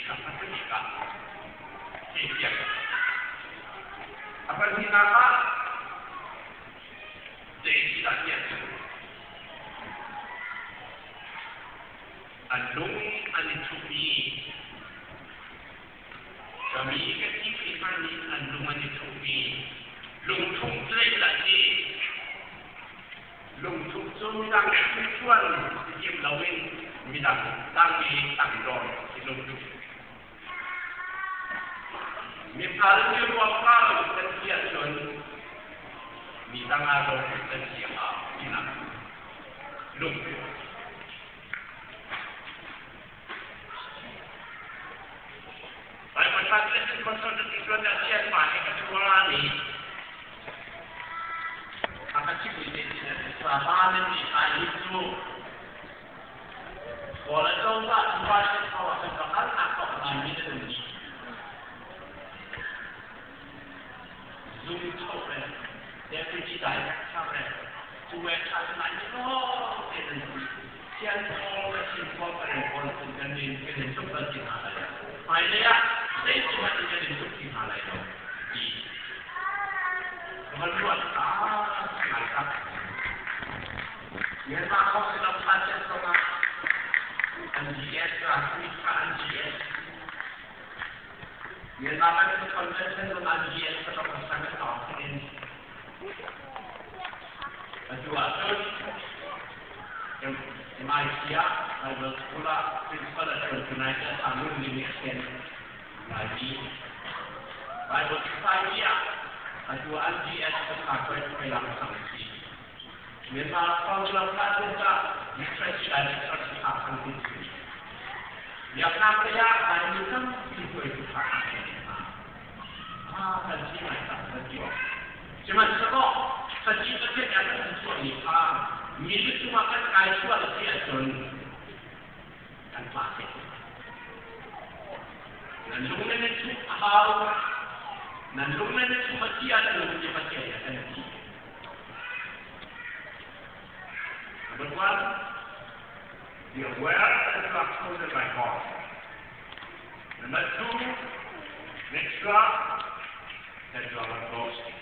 kha hmasa bik ah theithiam. A pahnihnak ah zei ti dah tiah cun an lung an i thup i ka mi ka ti Khrihfa nih an lung an i thup i lungthup zeihlah ti lungthup cu midang chuan i tim loin midang tang i tangdor si lungthup. Mifal mi ruangpa lo kan si ahcun mi dang ah ro kan si a hau tinak lungthup. Bible Translation Consortium tuan ah sian pa he ka tuan i a ka chimmi te Satan nih ai hi cu Kawl a cozah department ho ah kan va kalnak paoh Laimi nan um dih. Zung choh le deputy director le cu tha Laimi lawng te nan um dih. Sian pawl le Chin pawl Karen pawl cun kan in kan in tluk bal ti hna lai lo. Hmailei ah zeiti hmanh in kan in tluk ti hna lai lo ti ka van ruat ta ngai tak. Myanmar Council of Churches zongah an GS Khrihfa an GS Myanmar Baptist Convention zong an GS ka tok sang in tawng in atu ahcun MIC ah Bible School ah principal a ṭuan United Sangun nih a sian Laimi Bible Society ah atu an GS ka tha koi lang sang si. Myanmar Council of Churches ah Literacy Director si tha sang ti si. Biaknak lei ah Laimi tampi hruaitu tha kan ngei hna. Ah, kan si ngai tak kan ti awk. Sihmanhsehlaw Sati Pathian nih a kan chuahmi kha mi cungah kan kai sual a si ahcun kan tla te. Nan lung nan i thup a hau. Nan lung nan i thup a si ahcun ti Pathian nih a kan ti. Number one, be aware that you are chosen by God. Number two, make sure that you are not boasting.